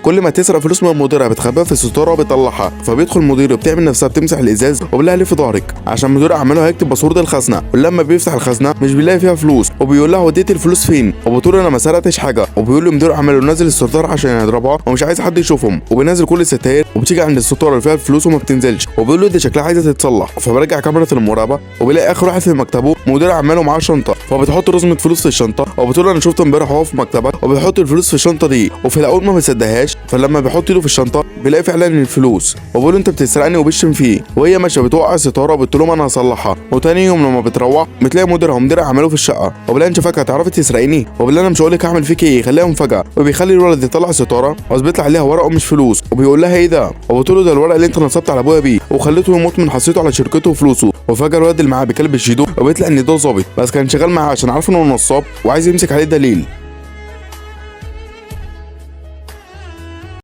كل ما تسرق فلوس من مديرها بتخبيها في الستارة وبيطلعها. فبيدخل مديره بتعمل نفسها بتمسح الازاز وبيقول لها ليه في ظهرك، عشان مدير اعماله هيكتب password الخزنة. ولما بيفتح الخزنة مش بيلاقي فيها فلوس، وبيقول لها وديت الفلوس فين؟ وبتقول انا ما سرقتش حاجة. وبيقول له مدير اعماله نزل الستارة عشان يضربها ومش عايز حد يشوفهم، وبينزل كل الستاير وبتيجي عند الستارة اللي فيها الفلوس وما بتنزلش، وبيقول له دي شكلها عايزه تتصلح. فبرجع كاميرا المراقبة وبيلاقي اخر واحد في مكتبه مدير اعماله معاه شنطه، فبتحط رزمه فلوس في الشنطة وبتقول له انا شفته امبارح وهو في مكتبك، وبيحط الفلوس في الشنطة دي. وفي الاول ما بيصدقهاش، فلما بيحط ايده في الشنطة بيلاقي فعلا الفلوس، وبيقول له انت بتسرقني وبيشتم فيه. وهي ماشية بتوقع الستارة وبتقول لهم انا هصلحها. وتاني يوم لما بتروح بتلاقي مديرها ومدير اعماله في الشقة، وبيلاقي انت فجاة هتعرفي تسرقيني، وبيقول انا مش هقول لك هعمل فيك ايه، خليها مفاجاة. وبيخلي الولد يطلع ستارة بس بيطلع عليها ورقة ومش فلوس، وبيقول لها ايه ده؟ وبتقول له ده الورق اللي انت نصبت على ابويا بيه وخليته يموت من حصيته على شركته وفلوسه. وفجاة الولد اللي معاه بيكلب شيدو وبيطلع ان ده ظابط بس كان شغال معاه عشان عارف انه نصاب وعايز يمسك عليه دليل.